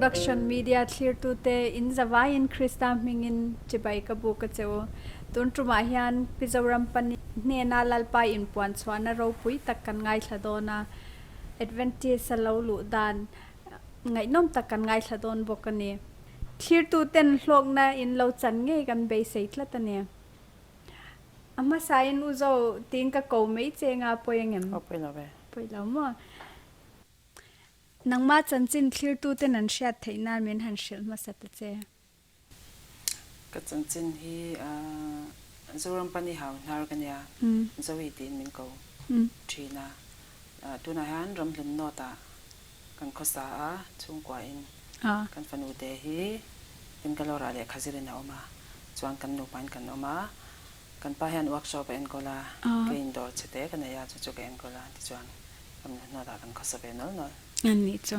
Production Media thlirtute in zavaiin Krista hmingin chibai ka buk a che u. Tun tumah hian Pi Zorampani hnena Lalpa inpuan chhuahna ropui tak kan ngaithla dawn a, Adventist a lo luh dan ngaihnawm tak kan ngaithla dawn bawk a ni. Thlirtuten hlawkna in lo chan ngei kan beisei tlat a ni. A hmasain u zo tiin ka ko mai che nga pawi angem? Aw pawi lo ve. Pawi lo maw? Nangmah chanchin thlirtuten an hriat theih nan min han hrilh hmasa ta che. Ka chanchin hi Zoram Pani Hau hnar ka nia, Zoe tiin min ko thin a. Tunah hian Ramhlun North ah kan khawsa a, chhungkuain kan fanu te hi Bangalore ah lehkha zirin a awm a, chuan kan nupain kan awm a. Kan pa hian workshop a enkawl a, keiin dawr chhe te ka nei a, chu chu ka enkawl a, tichuan Ramhlun North ah kan khawsa ve nawlh nawlh. A nih chu.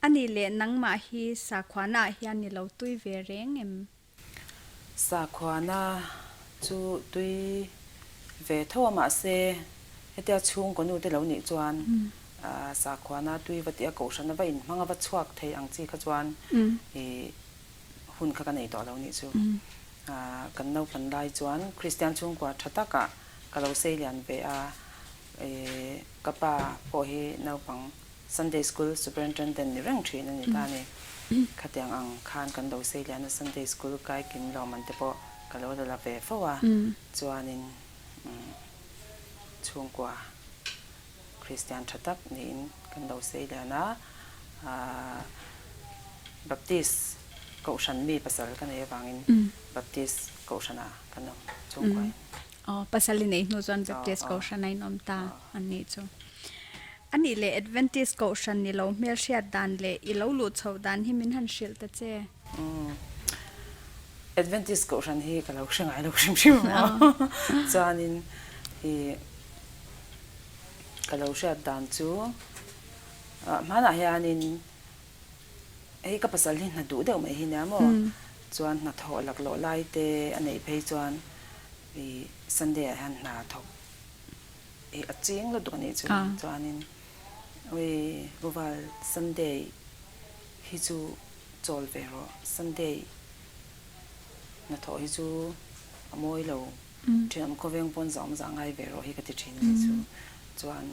A nih leh nangmah hi sakhuana ah hian i lo tui ve reng em? Sakhuana chu tui ve tho a mahse hetia chhungkaw nu te lo nih chuan sakhuana tui va tih a kohhran a va inhmang a va chhuak thei ang chi kha chuan i hun kha ka nei tawh lo nih chu. Kan naupan lai chuan Kristian chhungkua tha takah ka lo sei lian ve a, Ka pa pawh hi naupang Sunday School Superintendent ni reng thin a ni ta a ni. Khatiang ang khan kan lo sei lian a, Sunday School kai kim lawm an te pawh ka lo la la ve fo a, chuanin chhungkua Kristian tha tak niin kan lo sei lian a, Baptist Kohhran mi pasal ka nei avangin Baptist Kohhranah kan awm chhungkuain. Aw, pasal i neih hnu chuan Baptist Kohhran a inawm ta an nih chu. A nih leh Adventist Kohhran i lo hmelhriat dan leh i lo luh chhoh dan hi min han hrilh ta che. Umm, Adventist Kohhran hi ka lo hre ngai lo hrim hrim a, chuanin i ka lo hriat dan chu hmanah hianin hei ka pasal hi hna duh deuh mai hi nia maw, chuan hnathawh laklawh lai te a neih phei chuan I Sunday ah hian hna thawk i a ching lutuk a nih chu chuanin ui Uval Sunday hi chu chawl ve rawh Sunday hnathawh hi chu a mawi lo thin awm khawveng pawn zah awm zah ngai ve rawh hi ka ti thin a nih chu chuan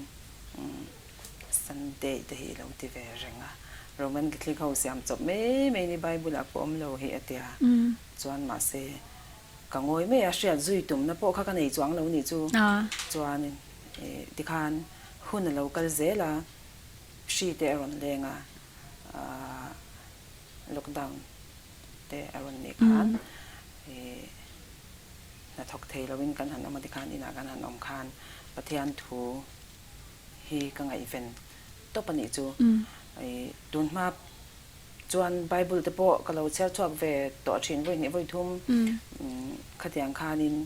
Sunday te hi i lo ti ve reng a Roman Catholic ho siam chawp mai mai ni Bible ah pawh awm lo hi a tia chuan mahse Ka ngawi mai a, hriat zui tumna pawh kha ka nei chuang lo nih chu. Chuan tikhan hun a lo kal zel a, hri te a rawn leng a, lockdown te a rawn nih khan hnathawk thei loin kan han awm a, tikhan inah kan han awm khan Pathian thu hi ka ngaihven tawp a nih chu. Tun hma Chuan Bible te pawh ka lo chhiar chhuak ve tawh thin vawi hnih vawi thum khatiang khanin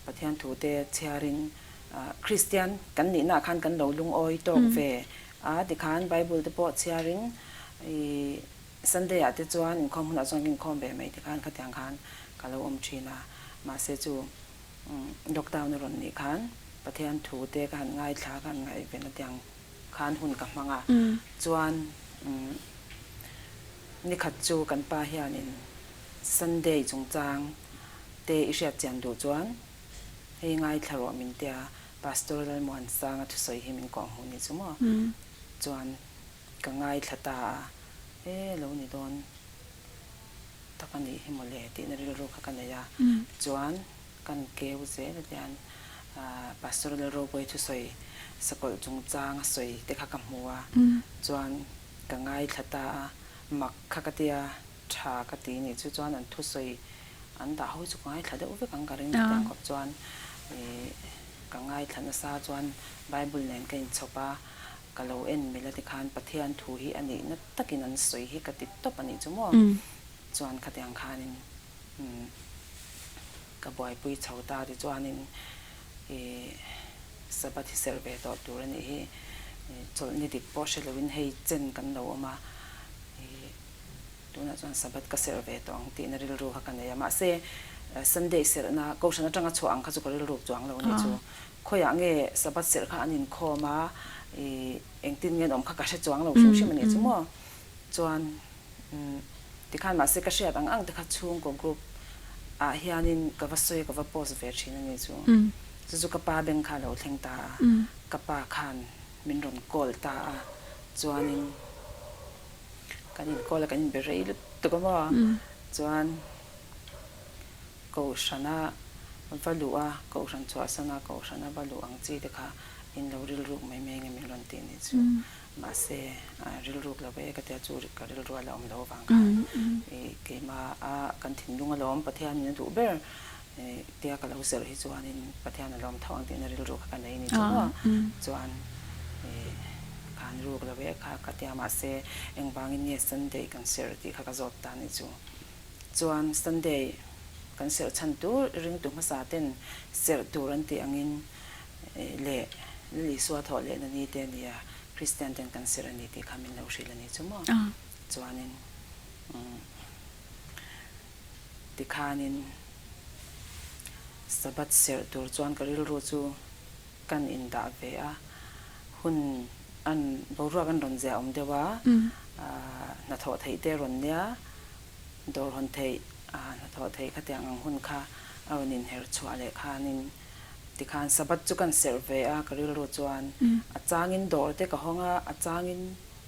Pathian thu te chhiarin Kristian kan nihna ah khan kan lo lungawi tawk ve a tikhan Bible te pawh chhiarin i Sunday ah te chuan inkhawm hunah chuan ka inkhawm ve mai tikhan khatiang khan ka lo awm thin a mahse chu lockdown a rawn nih khan Pathian thu te ka han ngaithla ka han ngaihven a tiang khan hun ka hmang a, chuan nikhat chu kan pa hianin Sunday chungchang te i hriat chian duh chuan hei ngaithla rawh min tia Pastor Lalmuansanga thusawi hi min kawh hmuh ni chu maw? Chuan ka ngaithla ta a, e lo ni dawn tak a nih hi mawle tihna rilru kha ka nei a, chuan Kan keu zel a tian Pastor Lalropuia thusawi sakawlh chungchang a sawi te kha ka hmu a, chuan ka ngaithla ta a, mak kha ka tia tha ka ti nih chu chuan an thusawi an dah ho chu ka ngaithla deuh vek ang ka ring tiang khawp chuan ih ka ngaithla nasa chuan Bible nen ka inchhawp a, ka lo en mil a tikhan Pathian thu hi a nihna takin an sawi hi ka ti tawp a nih chu maw chuan khatiang khanin Ka buaipui chho ta tichuanin i Sabbath hi serh ve tawh tur a nih hi. Chawlhni dik pawh hre loin hei chen kan lo awm a, i tunah chuan Sabbath ka serh ve tawh ang tihna rilru kha ka nei a. Mahse Sunday serhna Kohhran atanga chhuah ang kha chu ka rilru chuang lo a nih chu. Khawiah nge Sabbath serh kha an inkhawm a, i engtin nge an awm kha ka hre chuang lo hrim hrim a nih chu maw. Chuan. Tikhan mahse ka hriat ang ang te kha chhungkaw group ah hianin ka va sawi ka va post ve thin a ni chu. Chu chu ka pa beng kha a lo thleng ta a, ka pa khan min rawn call ta a, chuanin kan in call a kan inbe rei lutuk a maw, chuan Kohhrana va luh a, Kohhran chhuahsana Kohhrana va luh ang chi te kha in lo rilruk mai mai nge min rawn tih ni chu. Mahse, rilruk lo e ka tia chu ka rilru a la awm lo avang khan i keimah a kan thinlung alawm Pathianin a duh ber tia ka lo serh hi chuanin Pathian a lawm tho ang tihna rilru kha ka nei ni chu maw. Chuan i khan ruk lo e kha ka tia mahse engvangin nge Sunday kan serh tih kha ka zawt ta ni chu. Chuan Sunday kan serh chhan tur ringtu hmasa ten serh tur an tih angin leh Lal Isua thawh lehna ni te a nia, Kristian ten kan serh a ni tih kha min lo hrilh a ni chu maw? Chuanin tikhanin Sabbath serh tur chuan ka rilru chu kan indah ve a, hun an boruak an rawn zia awm deuh a, hnathawh theih te rawn nia, dawr hawn theih, hnathawh theih khatiang ang hun kha a rawn inher chhuah leh khanin Tikhan Sabbath chu kan serh ve a, ka rilru chuan a changin dawr te ka hawng a, a changin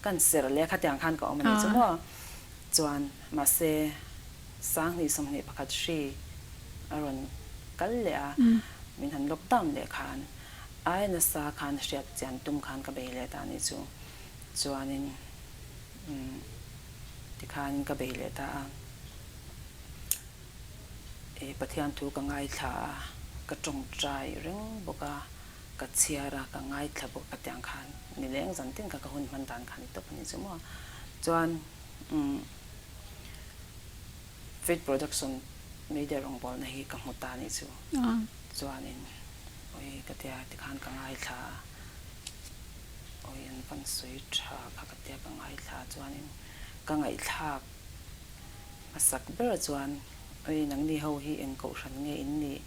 kan serh leh a, khatiang khan ka awm a nih chu maw. Chuan mahse 2021 hri a rawn kal leh a, min han lockdown leh khan ai nasa khan hriat chian tum khan ka bei leh ta a nih chu. Chuanin tikhanin ka bei leh ta a. I Pathian thu ka ngaithla a, ka tawngtai reng bawk a, ka chhiar a, ka ngaithla bawk a tiang khan nileng zan tin kha ka hun hman dan kha ni tawp a ni chu maw. Chuan umm Faith Production media rawngbawlna hi ka hmu ta a nih chu. Chuanin ui ka tia tikhan ka ngaithla a, ui an van sawi tha kha ka tia ka ngaithla a chuanin ka ngaihthlak Hmasak ber chuan, Oi nangni ho hi eng kohhran nge in nih?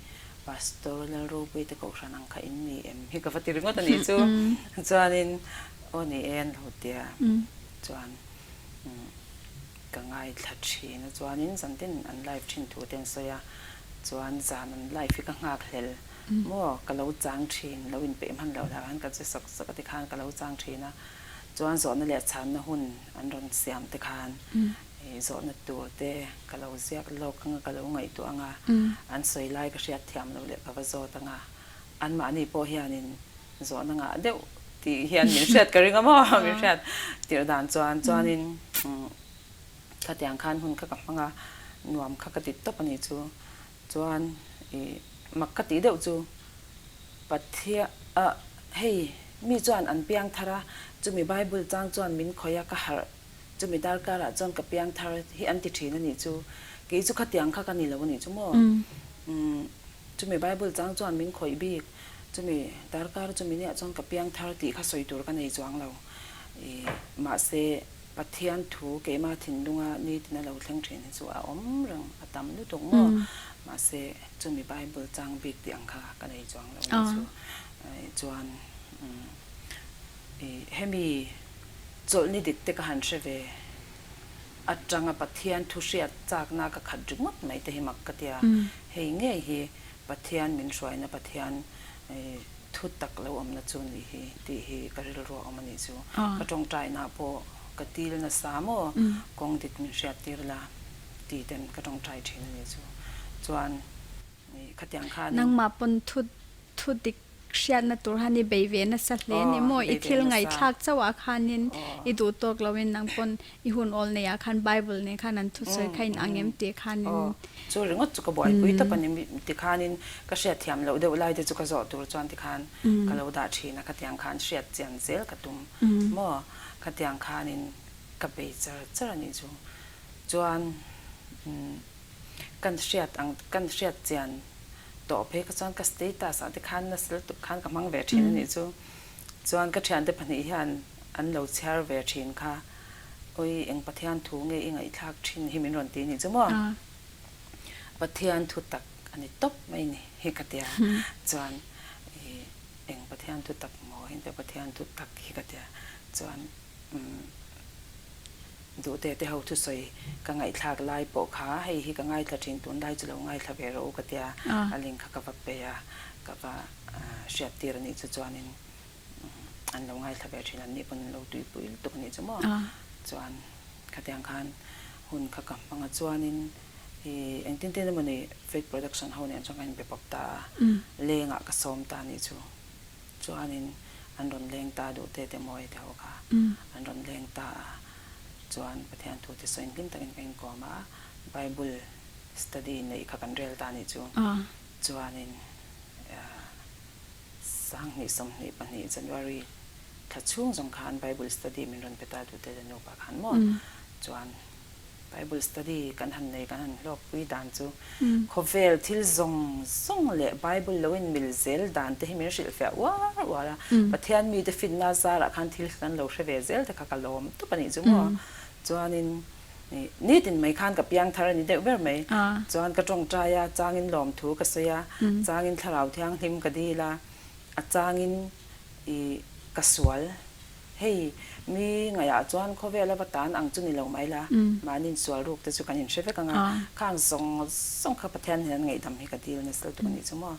Pastor Lalropuite kohhran ang kha in ni em? Hi ka va ti ringawt a nih chu. Chuanin, Aw ni e an lo tia. Chuan ka ngaithla thin a, chuanin zantin an live thin thu te an sawi a, chuan zan an live hi ka nghak hlel maw? Ka lo chang thin, lo inpeih hman loh lah khan ka che sawk sawk a tikhan ka lo chang thin a, chuan zawhna leh chhanna hun an rawn siam te khan Zawhna tur te ka lo ziak lawk anga ka lo ngaihtuah anga, an sawi lai ka hriat thiam lo leh ka va zawt anga, anmahni pawh hianin zawhna ngah deuh tih hian min hriat ka ring a maw, min hriat tirh dan chuan chuanin khatiang khan hun kha ka hmang a, nuam kha ka ti tawp a ni chu. Chuan i mak ka tih deuh chu Pathian hei mi chuan an piang thar a, chumi Bible chang chuan min khawih a ka harh Chumi darkarah chuan ka piang thar hi an ti thin a nih chu. Kei chu khatiang kha ka ni lo a nih chu maw? Umm, chumi Bible chang chuan min khawih bik, chumi darkar chumi nia chuan ka piang thar tih kha sawi tur ka nei chuang lo. Ih, mahse Pathian thu keimah thinlunga nitin a lo thleng thin hi chu a awm reng, a tam lutuk maw? Mahse chumi Bible chang bik tih ang kha ka nei chuang lo a nih chu. Chuan, umm, ih, hemi. Chawlhni dik te ka han hre ve. Atanga Pathian thu hriat chakna ka khat ringawt mai te hi mak ka tia. Hei ngei hi Pathian min hruaina Pathian thu tak lo awmna chu ni hi tih hi ka rilru a awm a nih chu. Ka tawngtaina pawh ka til nasa maw kawng dik min hriat tir la ti ten ka tawngtai thin a nih chu. Chuan khatiang khanin. Nangmah pawn thu thu dik Hriatna tur han i bei ve nasa hle ni maw? I thil ngaihthlak chauhah khanin i duh tawk loin nang pawn i hun awl neiah khan Bible nen khan an thusawi kha in ang em tih khanin. Aw, chu ringawt chu ka buaipui tawp a ni. Tikhanin ka hriatthiam loh deuh lai te chu ka zawh tur chuan tikhan ka lo dah thin a, khatiang khan hriat chian zel ka tum maw? Khatiang khanin ka bei char char a nih chu. Chuan kan hriat ang kan hriat chian tawh phei kha chuan ka status ah te khan nasa lutuk khan ka hmang ve thin a nih chu. Chuan ka thiante pahnih hian an lo chhiar ve thin kha, Awi eng Pathian thu nge i ngaihthlak thin hi min rawn ti a nih chu maw? Pathian thu tak a ni tawp mai ni hi ka tia. Chuan i eng Pathian thu tak maw hi Pathian thu tak hi ka tia. Chuan umm. Duhte te ho thusawi ka ngaihthlak lai pawh kha hei hi ka ngaithla thin tunlai chu lo ngaithla ve rawh u ka tia a link kha ka va pe a, ka va hriattir a nih chu chuanin an lo ngaithla ve thin an nih pawn an lo tuipui lutuk a nih chu maw chuan khatiang khan hun kha ka hmang a chuanin ih engtin tin emawni Faith Production ho nen chuan ka inbe pawp ta a lengah ka sawm ta a nih chu. Chuanin an rawn leng ta duh te te mawi te ho kha an rawn leng ta a, chuan Pathian thu te sawiin hlim takin ka inkawm a, Bible study neih kha kan rel ta anih chu. Chuanin 2022 January thla chhung zawng khan Bible study min rawn pe ta duh te te nupa khan maw chuan Bible study kan han nei kan han hlawkpui dan chu khawvel thil zawng zawng leh Bible lo in mil zel dan te hi min hrilhfiah uar uar a, Pathian mite finna zarah khan thil kan lo hre ve zel te kha ka lawm tawp a nih chu maw. Chuanin nitin mai khan ka piang thar a ni deuh ber mai. Chuan ka tawngtai a, changin lawmthu ka sawi a, changin thlarau thianghlim ka dil a, a changin i ka sual. Hei, mi ngaihah chuan khawvel a va tan ang chu ni lo mai la, mahni insual ruk te chu kan inhre vek ang a, khang zawng zawng kha Pathian hian ngaihdam hi ka dil nasa lutuk a nih chu maw.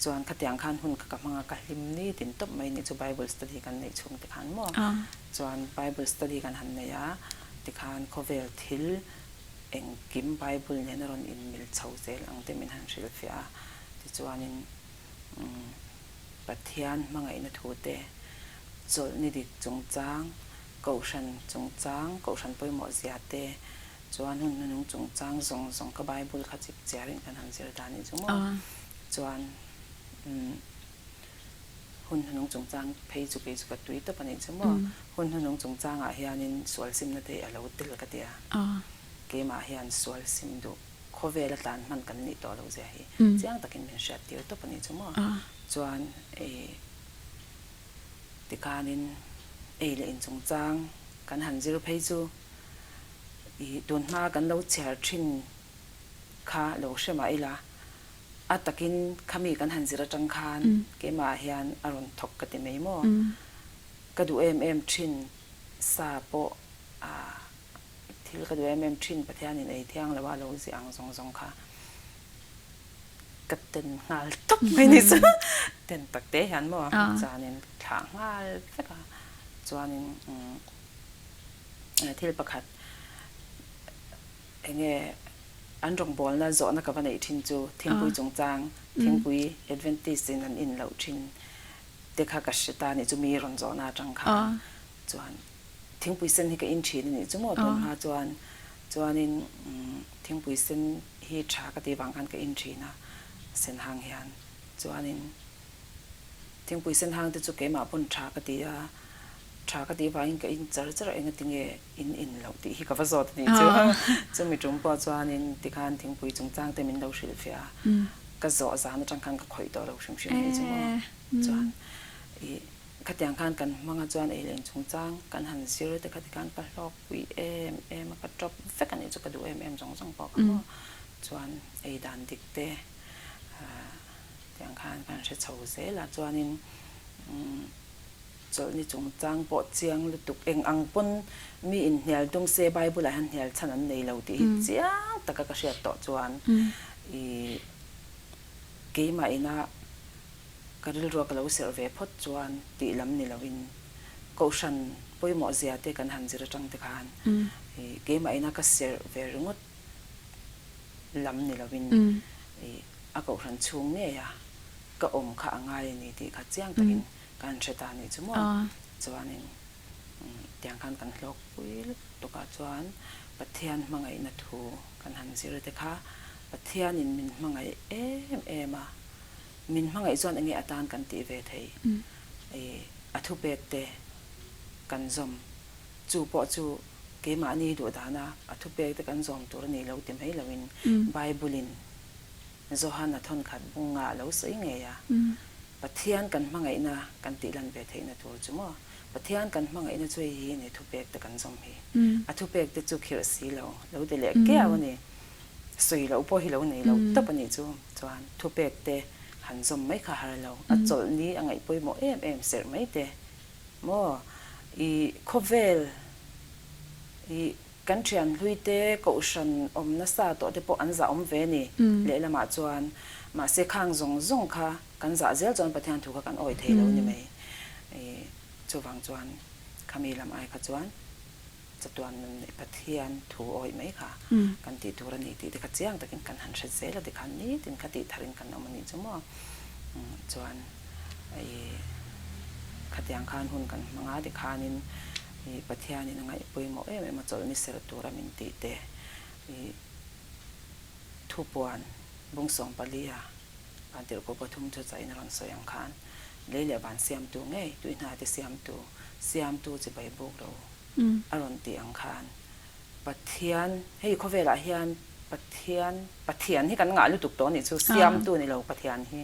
Chuan khatiang khan hun kha ka hmang a, ka hlim ni tin tawp mai nih chu Bible study kan neih chhung te khan maw. Chuan Bible study kan han nei a, tikhan khawvel thil engkim Bible nen a rawn inmil chho zel ang te min han hrilhfiah a, tichuanin umm. Pathian hmangaihna thute, chawlhni dik chungchang, Kohhran chungchang, Kohhran pawimawh zia te, chuan hun hnuhnung chungchang zawng zawng ka Bible kha chip chiarin kan han zir dan hi chu maw? Chuan umm hun hnuhnung chungchang phei chu kei chu ka tui tawp a nih chu maw? Hun hnuhnung chungchangah hianin sual simna te a lo tel ka ti a, keimah hian sual sim duh. Khawvel a tlan hman kan nih tawh lo zia hi chiang takin min hriat tir tawp a nih chu maw. Chuan ei tikhanin ei leh in chungchang kan han zir phei chu i tun hma kan lo chhiar thin kha lo hre mah ila a takin khami kan han zir atang khan keimah ah hian a rawn thawk ka ti mai maw. Ka duh em em thin sa pawh a. Thil ka duh em em thin Pathianin ei thiang lo a lo ziah ang zawng zawng kha ka ten nghal tawp mai ni chu ten tak te hian maw chuanin thlah nghal vek a chuanin thil pakhat enge an rawngbawlna zawhna ka va neih thin chu thingpui chungchang thingpui Adventist in an in loh thin te kha ka hre ta nih chu mi rawn zawhna atang khan chuan. Thingpui sen hi ka in thin a nih chu maw tun hma chuan chuanin thingpui sen hi tha ka tih vang khan ka in thin a sen hang hian chuanin thingpui sen hang te chu keimah pawn tha ka ti a tha ka tih vangin ka in char char a engati nge in in loh tih hi ka va zawt a nih chu chumi tum pawh chuanin tikhan thingpui chungchang te min lo hrilhfiah a ka zawh zan atang khan ka khawih tawh lo hrim hrim a nih chu maw chuan ih. Khatiang khan kan hmang a chuan ei leh inchungchang kan han zir te kha tikhan ka hlawkpui em em a, ka tawp vek a nih chu ka duh em em zawng zawng pawh kha maw. Chuan ei dan dik te tiang khan kan hre chho zel a, chuanin chawlhni chungchang pawh chiang lutuk eng ang pawn mi inhnial tum se Bible ah hian hnial chhan an nei lo tih hi chiang taka ka hriat tawh chuan ih keimah ina Ka rilrua ka lo serh ve phawt chuan tih lam ni loin Kohhran pawimawh zia te kan han zir atang te khan keimah ina ka serh ve ringawt lam ni loin a Kohhran chhung ngeia ka awm kha a ngai a ni tih kha chiang takin ka han hre ta anih chu maw. Chuanin tiang khan kan hlawkpui lutuk ah chuan Pathian hmangaihna thu kan han zir te kha Pathianin min hmangaih em em a. Min hmangaih chuan enge atan kan tih ve thei? I a thupek te kan zawm. Chu pawh chu keimahni duh dana a thupek te kan zawm tur a ni lo ti mai loin Bible-in Johana thawnkhat bunga a lo sawi ngei a, Pathian kan hmangaihna kan tih lan ve theihna tur chu maw? Pathian kan hmangaihna chu hei hi a ni thupek te kan zawm hi. A thupek te chu khirh si lo, lo ti leh kiau a ni. Sawi loh pawh hi lo nei lo tawp a nih chu. Chuan thupek te han zawm mai kha har lo. A chawlh ni a ngaih pawimawh em em serh mai te maw? I khawvel i. Kan thian hlui te kohhran awm nasa tawh te pawh an zah awm ve ni lehlamah chuan mahse khang zawng zawng kha kan zah zel chuan Pathian thu kha kan awih thei lo ni mai. Chuvang chuan khami lam ai kha chuan chatuan nun leh Pathian thu awih mai kha kan tih tur a ni tih te kha chiang takin kan han hre zel a tikhan nitin kha tih tharin kan awm a nih chu maw. Chuan khatiang khan hun kan hmang a tikhanin I Pathianin a ngaih pawimawh em em a chawlhni ser tura min tih te, i thupuan bung 14 a van tirhkoh pathum chu chain a rawn sawi ang khan lei leh van siamtu ngei tuihna te siamtu, siamtu chibai buk lo a rawn tih ang khan Pathian hei khawvelah hian Pathian Pathian hi kan ngah lutuk tawh a nih chu siamtu ni lo Pathian hi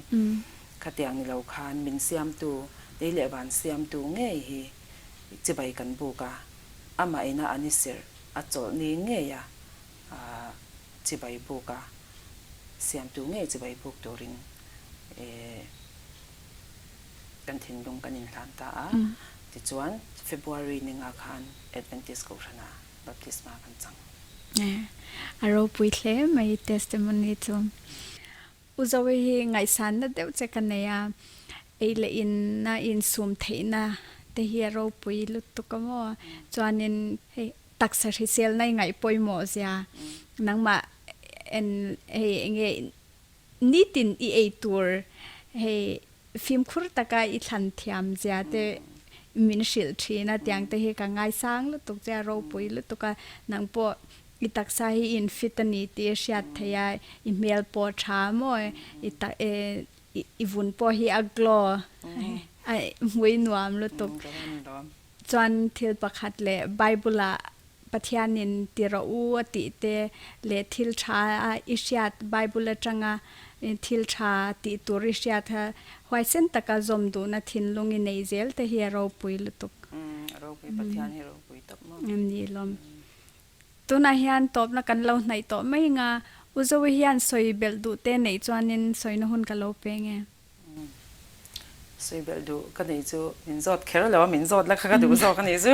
khatiang ni lo khan min siamtu lei leh van siamtu ngei hi Chibai kan buk a, amah ina an i serh a chawlh ni ngei a, chibai buk a, siamtu ngei chibai buk turin kan thinlung kan inhlan ta a. Tichuan, February ninga khan Adventist Kohhrana baptisma kan chang. A ropui hle mai testimony chu. U Zoe hi ngaihsanna deuh che ka nei a, ei leh inna insum theihna te hi a ropui lutuk a maw? Chuanin hei taksa hriselna i ngaih pawimawh zia nangmah en hei enge nitin i ei tur hei fimkhur taka i thlan thiam zia te min hrilh thin a, tiang te hi ka ngaisang lutuk che a ropui lutuk a, nang pawh I taksa hi in fit a ni tih a hriat theih a, i hmel pawh a tha maw, i tak i vun pawh hi a glow a hmui nuam lutuk. Chuan thil pakhat leh Bible ah Pathianin ti rawh u a tih te leh thil tha a i hriat Bible atanga thil tha tih tur i hriat kha huaisen taka zawm duhna thinlung i nei zel te hi a ropui lutuk. A ropui Pathian hi ropui tawp maw. Ni lawm. Tunah hian tawpna kan lo hnaih tawh mai nga, U Zoe hian sawi belh duh te neih chuanin sawina hun ka lo pe nge? Sawi belh duh ka neih chu min zawt kher lo a, min zawt la kha ka duh zawk a nih chu.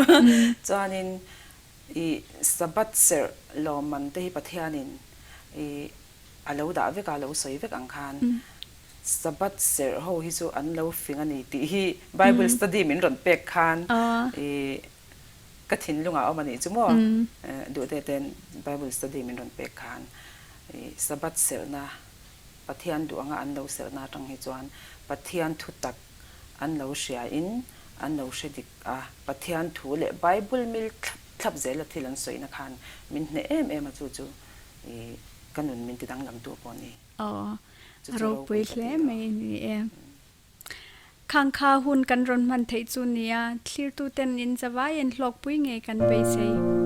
Chuanin i Sabbath serh lawmman te hi Pathianin i a lo dah vek a, a lo sawi vek ang khan Sabbath serh ho hi chu an lo fing a ni tih hi Bible study min rawn pek khan i Ka thinlungah a awm a nih chu maw? Duhte ten Bible study min rawn pek khan i Sabbath serhna, Pathian duh anga an lo serhna atang hi chuan Pathian thu tak an lo hria in an lo hre dik a, Pathian thu leh Bible mil thlap thlap zela thil an sawina khan min hneh em em a, chu chu i ka nun min ti danglamtu pawh a ni. Aw, a ropui hle mai a ni e. Khangkha hun kan rawn hman theih chu nia, thlirtuten in zavaiin hlawkpui ngei kan beisei.